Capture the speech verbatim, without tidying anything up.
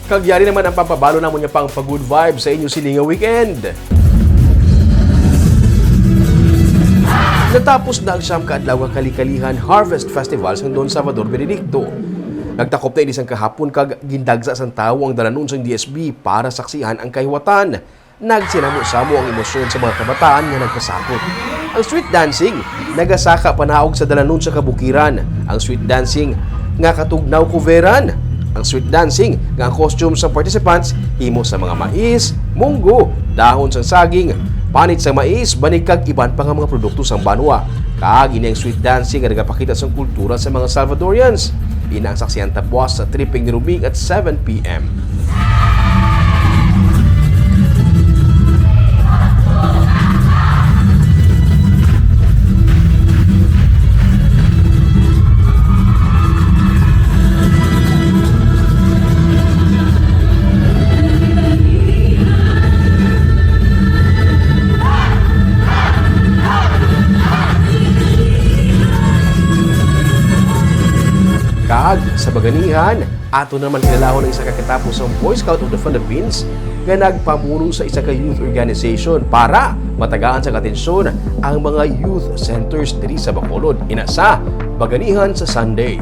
Kag yari naman ang pampabalo namon nga pang pa-good vibes sa inyo sini nga weekend. Natapos na ang siyam ka adlaw nga kalikalihan Harvest Festival sang Don Salvador Benedicto. Nagtakop na ini sang kahapon kag gindagsa sang tawo ang dalanon sang D S B para saksihan ang kahiwatan. Nagsinamo-samo ang emosyon sa mga kabataan nga nagpasakop. Ang street dancing nagasaka panaog sa dalanon sa kabukiran. Ang street dancing nga katugnaw kuveran. Ang street dancing nga ang costume sa participants himo sa mga mais, munggo, dahon sang saging, panit sang mais, banig kag iban pa nga mga produkto sang banwa. Kag ini ang street dancing nga nagapakita sang kultura sa mga Salvadorians. Ina ang saksihan ta buas sa tripping ni Ruming at seven p m. Kag sa baganihan, ato naman kilalahon ang isa ka katapo sang Boy Scout of the Philippines nga nagpamuno sa isa ka youth organization para matagaan sang atensyon ang mga youth centers diri sa Bacolod, ina sa baganihan sa Sunday.